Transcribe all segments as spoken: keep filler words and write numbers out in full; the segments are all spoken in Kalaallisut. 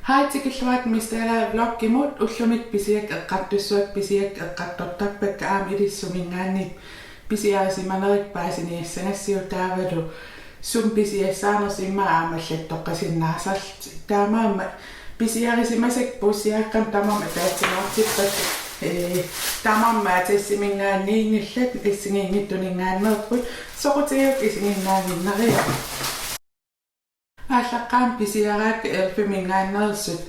Hej, tikilluarit Miss Dalager vlogimut. Ullumi pisiakka eqqartussavakka, pisiakka eqqartortarpakka aamma ilissi suminngaanniit pisiarisimanerit paasiniassagassiuk, taavalu sumi pisiassaanersoq immaqa aamma allattoqqasinnaasarlutik. Taamaammat pisiarisimasakka puussiaaqqamik tamarmik ataatsimoortippakka, ee, tamarmik Matasiminngaanniinngillat, assigiinngitsuninngaanneerput, soqutigigukku isiginnaaginnariaruk. Aallaqqaammut pisiaraakka Elfiminngaanneersut,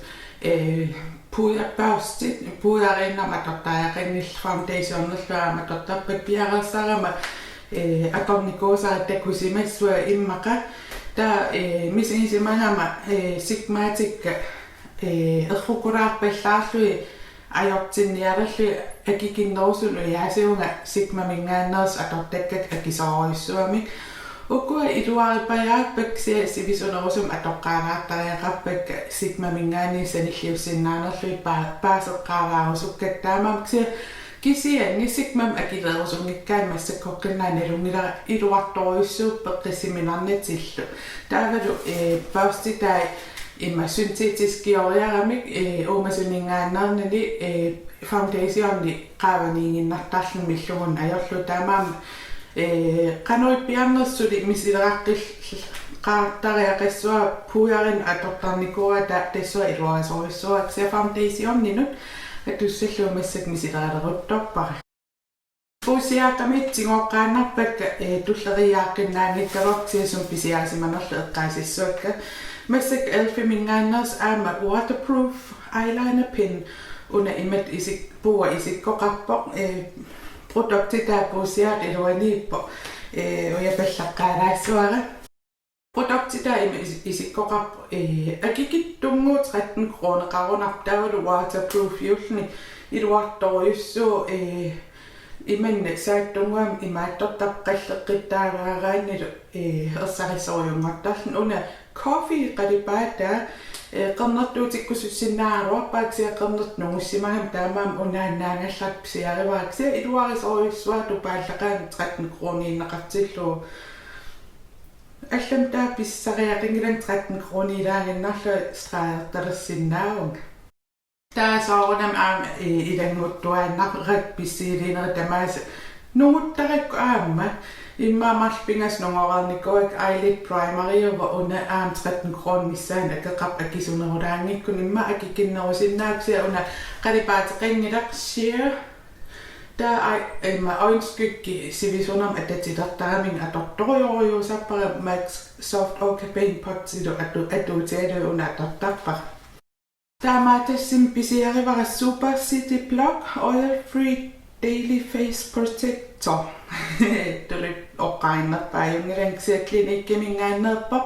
ee, pudderbørstit, pudderiinnarmik atortariaqanngillat, foundationerlu aamma atortarpakka, piareersarama, ee, atornikuusara takusimassua immaqa. Taava, ee, misigisimagama, ee, Sigmatikka, ee, errukulaarpallaarlugit ajortinnialerlugit akikinnerusunut ujaasivunga Sigmaminngaanneersut atortakkakka akisoorujussuarmik. Ukua iluaripajaarpakka, kisianni sivisunerusumik atoqqaalaartariaqarpakka Sigmaminngaanniit sanilliussinnaanerlugit paa-, paaseqqaalaarusukkakkit. Taamaammat kisianni, kisianni Sigmamik akileerusunngikkaanni massakkorpiaq nalunngilara, iluartorujussuupput peqqissiminarnatillu. Taavalu, ee, børstitai immaqa syntetiskioriaramik, ee, uumasuninngaanneernini, ee, foundationi qaavaniiginnartarluni millugunneq ajorlugu. Taamaammat, ee, qanoq ippiarnersoq suli misileraqqil-, qaartariaqassua pudderinik atortarnikuuara, tassunga iluarisorujussuuara, kisianni foundationinut atussallugu massakkut misileraluttorpara. Puussiaaqqamit tigoqqaannarpakka, ee, tulleriiaaqqinnanngikkaluartut, kisianni sumi pisiarisimanerlu eqqaasissavakka. Massakkut Elfiminngaanneersoq aamma waterproof eyeliner pen, una imatut isik-, puua isikkoqarpoq, ee, produktitaa puussiaaqqap iluaniippoq, ee, ujapallaqqaalaassavara. Produktitaa ima is-, isikkoqarpoq, ee, akikitsunnguuvoq tretten kroneqarunarpoq, taavalu waterproofiulluni, iluartorujussuuvoq, ee, imanna saattunnguamik imaattortarpoq qalleqqittaaraannilu, ee, ersarissorujunngortarluni. Una coffee qalipaataa, ee, qernertuutikkusussinnaagaluarpara, kisianni qernertoq nungussimagami, taamaammat unaannaagallartoq pisiarivara, kisianni iluarisorujussuuara, tupaallaqaaq tretten kroniinneqartillugu. Allamik taava pissariaqanngilanga tretten kroniilaaginnarlunga stregertalersinnaavunga. Taava soorunami aamma, ee, ilannguttuaannarpara, pissiiliinerit tamaasa nunguttarakku aamma. Immaqa marluk pingasut nungoreernikuuakka, eyelid primeriuvoq, una aamma tretten kroner missaani akeqarpoq akisunerulaanngikkuni, immaqa akikinnerusinnaavoq, kisianni una qalipaateqanngilaq, Sheer. Taava, aa, immaqa øjenskygge sivisunermik atatilertaramigit atortorujorujussuusarpara, Max Soft Ochre Paint Potilu atu-, atuutigalugu una atortarpara. Taava Matasimi pisiarivara Super City Block Oil Free Daily Face Protector. Tuluit oqqaannarpaajunngilanga, kisianni Cliniqueminngaanneerpoq.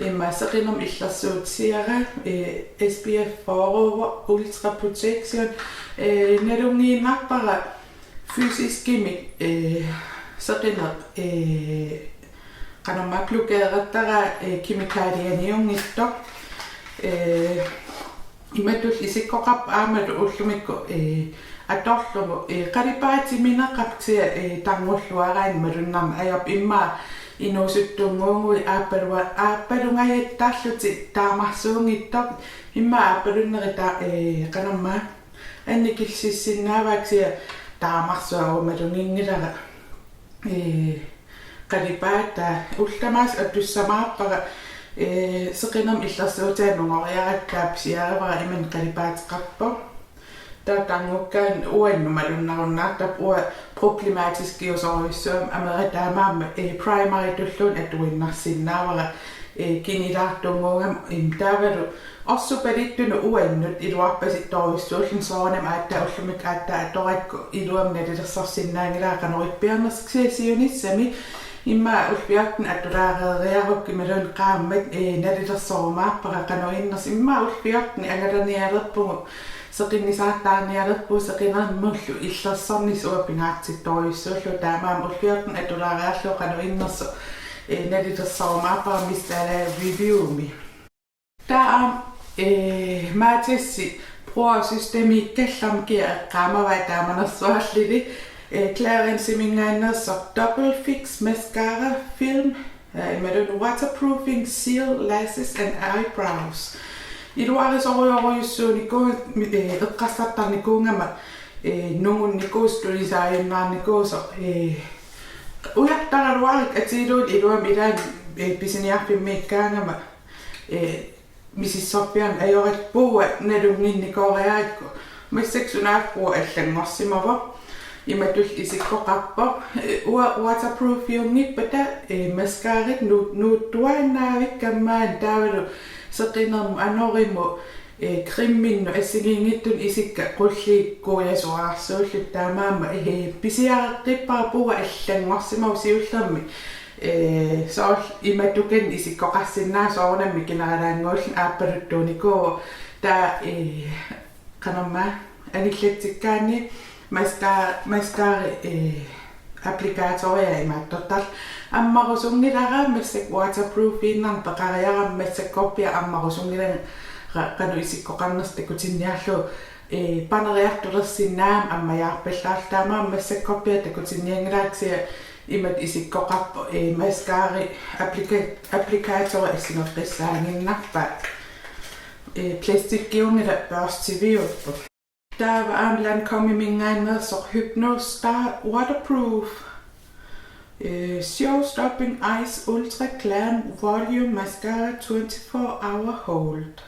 Immaqa seqinermik illersuutisiara, ee, S P F fyrre, Ultra Protection, ee, nalunngiinnarpara fysiskimik, ee, seqineq, ee, qanormaa blokerertaraa, ee, kemikalianiunngitsoq. Ee, imatut isikkoqarpoq aammalu ullumikkut, ee, atorlugu, ee, qalipaatimineqarpoq, kisianni, ee, tarnulluaraanni malunnarneq ajorpoq, immaqa inuusuttunnguuguit aappalua-, aappalungajattarlutik taamarsuunngitsoq, immaqa aappalunneri ta-, ee, qanormaa annikillissinnaavaat, kisianni taamarsuaq uanga maluginngilara. Ee, qalipaataa, ullut tamaasa atussamaarpara, ee, seqinermik illersuutaa nungoriarakkit taava pisiarivara, imannak qalipaateqarpoq. Taava tarnukkaanni uannut malunnarunnaartarpoq, uanga problematiskiusorujussuugama, amera taamaammat, ee, primeritulluunniit atuinnarsinnaavara, ee, kinilaartunnguugama, im, taavalu orsupalittunut uannut iluarpasittorujussuulluni, soorunami aatsaat ullumikkut aatsaat atorakku iluamik nalilersorsinnaanngilara qanoq ippiarnersoq, kisianni siunissami immaqa ullut fjorten atulaareeriarukku imaluunniit qaammat, ee, nalilersorumaarpara qanoq innersoq. Immaqa ullut fjorten angalanialerpugut, seqinnisaartaarnialerpugut, seqinermullu illersornissaq uanga pingaartittorujussuullugu, taamaammat ullut fjorten atulaareerlugu qanoq innersoq, ee, nalilersorumaarpara Miss Dalager Reviewmi. Taava, ee, Matasi brugsersystemiikkallarmat kia eqqaamavai taamanersuarlili, ee, Clarinsiminngaanneersoq Double Fix Mascara Film, ee, imaluunniit Waterproofing Seal Lashes and Eyebrows. Iluarisorujorujussuunikuuvoq, eh, eqqarsartarnikuugama, eh, nungunnikuusoq, tunisaajunnaarnikuusoq, eh, ujartaraluarik atiiluut iluamik ilaanni, eh, pisiniarfimmiikkaangama, eh, misissorpiarneq ajorakku puua nalunnginnikooriarakku. Massakkut sunaaffa puua allanngorsimavoq. Imatut isikkoqarpoq. Eh, uanga waterproofiunngippata, eh, mascarat nuut-, nuuttuaannaavikkama maani taavalu seqinermut anorimut, eh, creminnut assigiinngitsunut isikka qulliikkuujasuarsuullutik, taamaammat, eh, pisiareqqippara puua allanngorsimavoq siullermik. Eh, soorlu imatukannik isikkoqarsinnaavoq, soorunami mikineralaannguulluni aappaluttuunikuuvoq. Taava, eh, qanormaa, anillatsikkaanni masca-, mascara, eh, applikatoria imaattortarluni. Ammarusunngilara massakkut waterproofiinnarnik peqariarama, massakkorpiaq ammarusunngilanga qanoq isikkoqarnersoq takutinniarlugu, eh, paneriartulersinnaagama ammajaarpallaarlugu, taamaammat massakkorpiaq takutinnianngilara, kisianni imatut isikkoqarpoq, eh, mascara applika-, applikatorit assigeqqissaaginnarpaat. Eh, plastikkiunngillat børstiviupput. Taava aamma Lancômeminngaanneersoq Hypnôse Star Waterproof, eh, Show Stopping Ice Ultra Glam Volume Mascara twenty-four Hour Hold.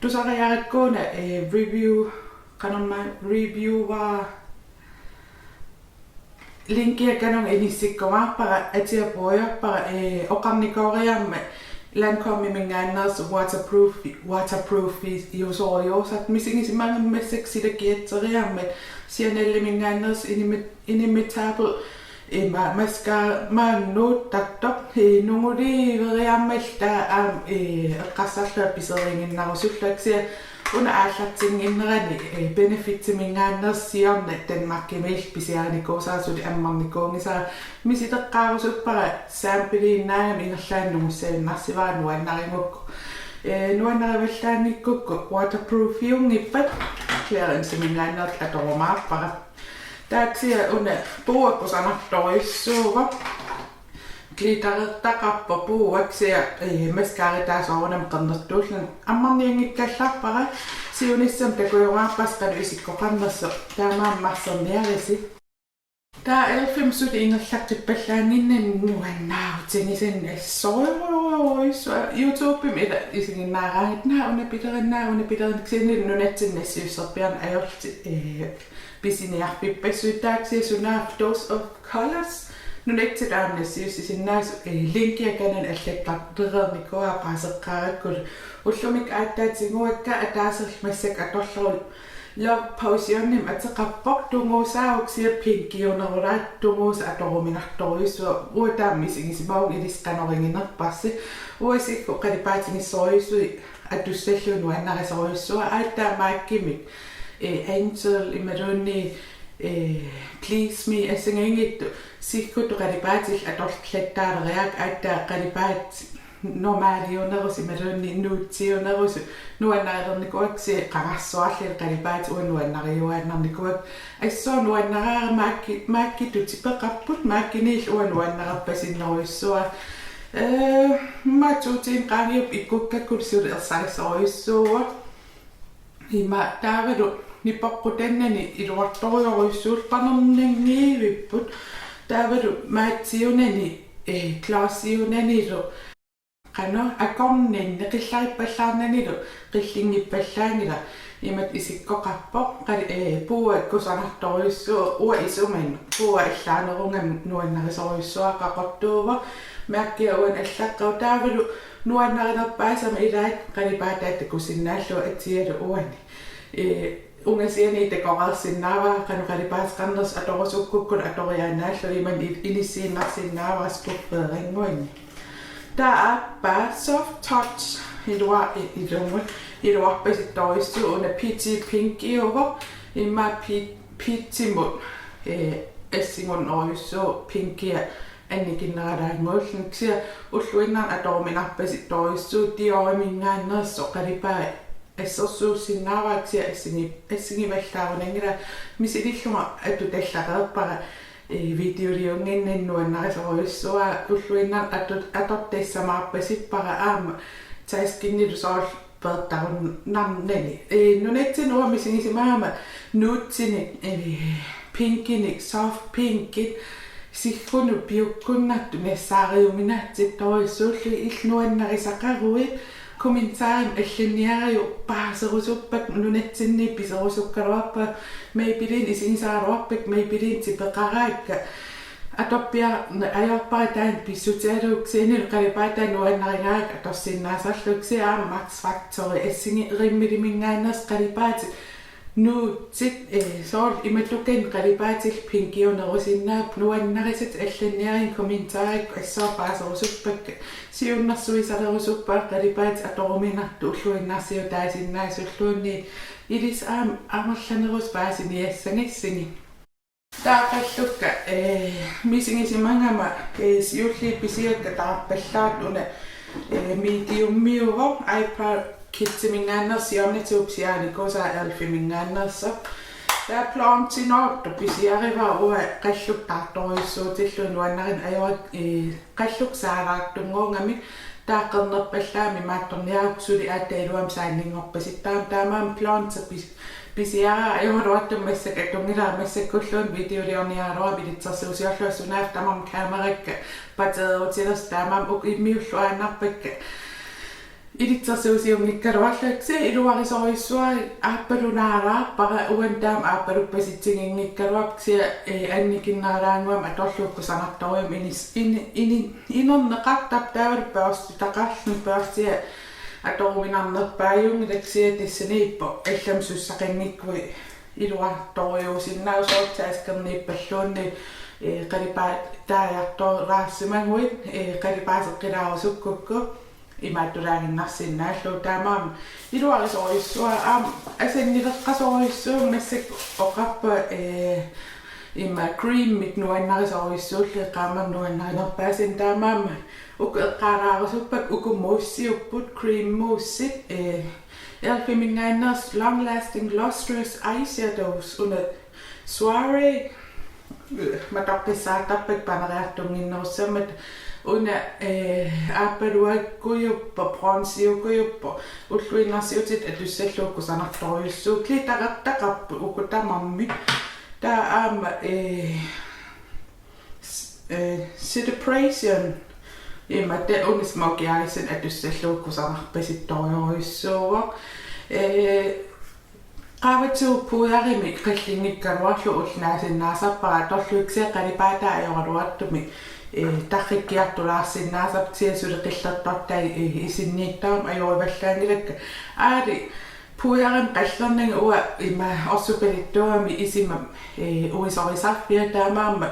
Tusariarakku una, eh, review, qanormaa, reviewa linkia kanunga inissikkumaarpara, atia puigorpara, eh, oqarnikooriarama Lancômeminngaanneersoq waterproof, waterproofiusorujussuusartoq, misigisimagama massakkut sila kiatseriarmat. Chaneliminngaanneersoq Inimit-, Inimitable, eh, ma-, mascara maani nuuttartoq, eh, nunguliiveriarmalluta aamma, eh, eqqarsarlunga piseriiginnarusullunga, kisianni una aallartinnginnerani, eh, Benefitiminngaanneersoq siorna Danmarkimiillu pisiarinikuusara suli ammarnikuunngisara, misileqqaarusuppara sampliinnaagama ingerlaannaq nungussagunnarsivara nuannarigukku. Eh, nuannarivallaanngikkukku waterproofiunngippat clearanceminngaanneerluta atorumaarpara. Taava kisianni una puua kusanartorujussuuvoq. Glitterertaqarpoq puua, kisianni, eh, mascarat taava soorunami qernertuulluni ammarnianngikkallarpara, siunissami takujumaarparsi qanoq isikkoqarnersoq, taamaammat arserniarisi. Taava elfimik suli ingerlaqqippallaannginnami nuannaarutigisannut assorujorujussuaq. YouTubemi ila isiginnaaraangatta, naak una pilerinna, naak una pilerinna, kisianni nunatsinni nassiusserpiarneq ajorlutik, eh, pisiniarfippassuit. Taava kisianni sunaaffa Dose of Colors nunatsinni aamma nassiussisinnaasoq, eh, linkia kanani allattartereernikuuara paaseqqaarakku. Ullumikkut aatsaat tiguakka, ataaserlu massakkut atorlugu Love Potionimik ateqarpoq, tungusaavoq kisianni pinkiunerulaartoq, tunguusaq atoruminartorujussuaq, uanga taama misigisimavunga ilissi qanoriginerparsi. Uanga siggut qalipaatigissarujussuit atussallugu nuannarisorujussuuara, aatsaat MAC-imik, eh, Angel imaluunniit, eh, Please Me assigiinngitsut, siggutut qalipaatillu atorlattaaleriarakku, aatsaat qalipaatit normaliunerusut imaluunniit nuutsiunerusut nuannarilernikuuakka, kisianni qangarsuarli qalipaatit uanga nuannariuaannarnikuuakka. Assut nuannaraara, MAC-i-, MAC-itut tipeqarput, MAC-iniillu uanga nuannarerpasinnerujussuuara. Eh, ma tuutiin qaangiup ikkukkakkut suli ersarissorujussuuvoq. Ima taavalu nipoqqutannani iluartorujorujussuullu, panerninngivipput. Taavalu matsiunani, eh, glossiunanilu, qanoq, akornanni qillarippallaarnanilu qillinngippallaanngilaq. Imatut isikkoqarpoq, qali-, eh, puua kusanartorujussuuvoq, uanga isumanni puua allaanerugami nuannarisorujussuuara, qaqortuuvoq. MAC-ia uani allaqqavoq, taavalu nuannarinerpaasama ilaat qalipaataa takusinnaallugu atsialu uani. Eh, ungasianiit takoreersinnaavara, qanoq qalipaateqarnersoq, atorusukkukkulu atoriaannaallugu, imannak i-, inissiinnarsinnaavara skuffeerinnguanni. Taava aappaa Soft Touch ilua-, i-, ilumut iluarpasittorujussuuvoq, una Peachy Pinkiuvoq, immaqa Pe-, Peachimut, eh, assingunnerujussuuvoq, pinkia annikinneralaannguulluni, kisianni ulluinnarni atoruminarpasittorujussuuvoq. Dioriminngaanneersoq qalipaat assersuussinnaavara, kisianni assigi-, assigivallaarunanngilaq, misilillunga atut tallareerpara, eh, videoliunnginnami nuannarisorujussuuara, ulluinnarni atut-, atortassamaarpasippara aamma taskinilu soorlu peertarunnarnani. Ee, nunatsinni uanga misigisimagama nuutsinik, ee, pinkinik, soft pinkit, siggunut piukkunnartut nassaariuminaatsit torujussuullugit, illit nuannarisaqaruit, kommentarimi allanniariuk paaserusuppakka, nunatsinni piserusukkaluarpara, Maybelline isigisaraluarpakka, Maybelline tipeqaraakka. Atorpiarneq ajorpara taanna pissutigalugu, kisianni qalipaataa nuannarigaakka atorsinnaasarlugu, kisianni aamma Max Factor assigiinngitsut Rimmeliminngaanneersut qalipaatit nuutsit, ee, soorlu imatukkanik qalipaatillu pinkiunerusinnaapput, nuannarisatit allanniariuk kommentarikkut, assut paaserusuppakka, siunnersuisalerusuppara qalipaatit atoruminartut ulluinnarsiutaasinnaasulluunniit, ilissi aamma amerlanerusut paasiniassagissigit. Taava qallukka, ee, misigisimagama, ee, siulliit pisigakka taarpallaartut, una, ee, mediumiuvoq, Eyebrow Kitsiminngaanneersoq, siornatigut pisiarinikuusara elfiminngaanneersoq. Taava Blondenoortoq pisiarivara, uanga qallukka taartorujussuutillugit, nuannarineq ajorpara, ee, qallukka saalaartunnguugamik. Taava qernerpallaamik imaattorniarukku, suli aatsaat iluamik saanninngorpasittarami. Taamaammat Blonde pis-, pisiarivara, ajoraluartumik massakkut atunngilara, massakkulluunniit videoliorniaraluarama ilitsersuusiorlunga, sunaaffa tamarmik kamerakka pateerutilersoq, taamaammat uku immiulluaannarpakka ilitsersuusiunngikkaluarlugit. Kisianni iluarisorujussuara, aappalunaalaarpara, uani taama aappaluppasitsiginngikkaluarpoq, kisianni, ee, annikinneralaannguamik atorlugu kusanartorujummik inis-, ini-, ini-, inerneqartarpoq, taavalu børstitaqarluni, børstia atoruminarnerpaajuunngilaq, kisianni tassaniippoq allamik sussaqanngikkuit iluartorujuusinnaavoq, soorlu taskerniippalluunniit, ee, qalipaataajartorlaarsimaguit, ee, qalipaaseqqilaarusukkukku imaattulaaginnarsinnaallugu. Taamaammat iluarisorujussuara, aamma asannileqqasorujussuuvoq, massakkut oqarpunga, ee, ima creamit nuannarisorujussuullugit, qaammammut nuannarinerpaasut. Taamaammat uku eqqaalaarusuppakka, uku mouseiupput, cream mousei, ee, elfiminngaanneersut Long Lasting Lustrous Eyeshadows, una Soirée, matoqqissaartarpakka paneriartunnginnerussammata, una, ee, aappaluakkujuppoq, bronzeukujuppoq, ulluinnarsiutitut atussallugu kusanartorujussuuvoq, glitterertaqarput uku tamarmik. Taava aamma, ee, s-, ee, Celebration, ima taanna una Smoky Eyes-inik atussallugu kusanarpasittorujussuuvoq. Ee, qaavatigut pudderimik qallinngikkaluarlugu ulloq naasinnaasarpara atorlugu, kisianni qalipaataa ajoraluartumik, ee, tarrikkiartulaarsinnaasarpoq, kisianni suli qillertortai, ee, isinniittarami ajorivallaanngilakka. Aali pudderimik qallernagu, uanga ima orsupalittuugami isima, ee, uisorisarfia, taamaammat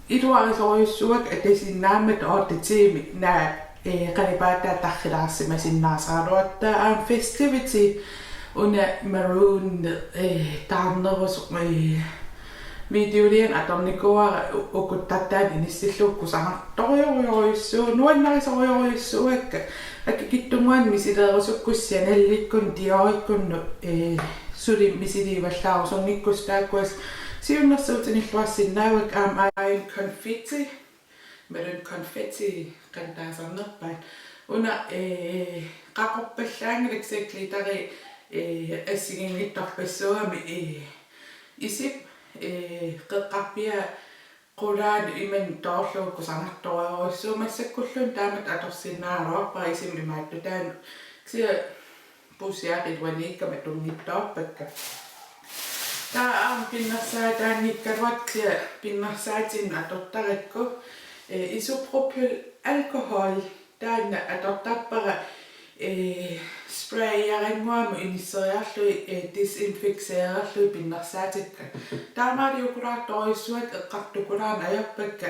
iluarisorujussuakka atasinnaammat otte tiimit naak, ee, qalipaataa tarrilaarsimasinnaasaraluartoq. Taava aamma Festivity, una maroon, ee, taarnerusoq, ee, videoliani atornikuuara, u-, ukuttartaani inissillugu kusanartorujorujussuuvoq, nuannarisorujorujussuuakka. Akikitsunnguamik misileerusukkukku Chanelikkut, Diorikkunnut, ee, suli misiliivallaarusunngikkussi, taakkua siunnersuutinilluarsinnaavakka. Aamma Iron Confetti, Maroon Confetti qanoq taasarnerpaat. Una, ee, qaqorpallaanngilaq, kisianni glitteri, ee, assigiinngitsorpassuugami, ee, isip, ee, qeqqarpiaa qulaanut imannak toorlugu kusanartorujussuuvoq, massakkulluunniit taamatut atorsinnaagaluarpara isima imaattutaanut. Kisianni puussiaat iluaniikkama atunngitsoorpakka. Taava aamma pinnersaataanngikkaluartut, kisianni pinnersaatinnut atortarakku, ee, isopropyl alkohol, taanna atortarpara, ee, sprayerannguamut inisseriarlugit, ee, desinficeererlugit pinnersaatikka. Taamaaliukulaartorujussuakka, eqqartukulaarneq ajorpakka.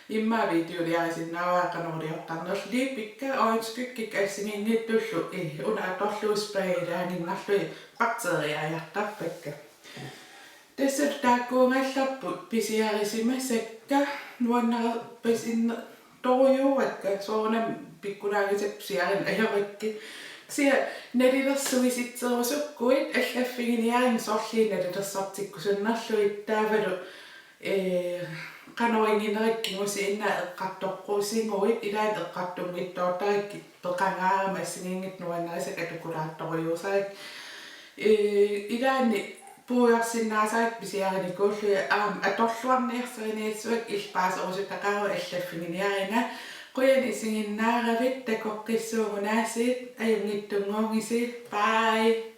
Immaqa videoliarisinnaavara qanoq iliortarnerluni. Lippikka, øjenskyggekka assigiinngitsullu, ee, una atorlugu sprayilaaginnarlugit bakteeriaajartarpakka. Tassa taakkuugallarput pisiarisimasakka, nuannarpasinna-, torujuuakka, soorunami pikkulaagisakka pisiarineq ajorakkit. Kisianni nalilersuisitserusukkuit allaffiginiarinnga sorliit nalilersortikkusunnerlugit, taavalu, ee, qanoq iginerit kingusinnaat eqqartoqqusinnguit, ilaanni eqqartunngitsoortarakkit peqangaarama assigiinngitsut nuannarisakka atukulaartorujussuusarikka. Ee, ilaanni puigorsinnaasarikka pisiarinikuullugit, aamma atorluarniarsarinissavakka, illit paaserusutaqaruit allaffiginiarinnga. Qujanaq isiginnaaravit, takoqqissuugut aasiit, ajunngitsunnguugisi. Bye.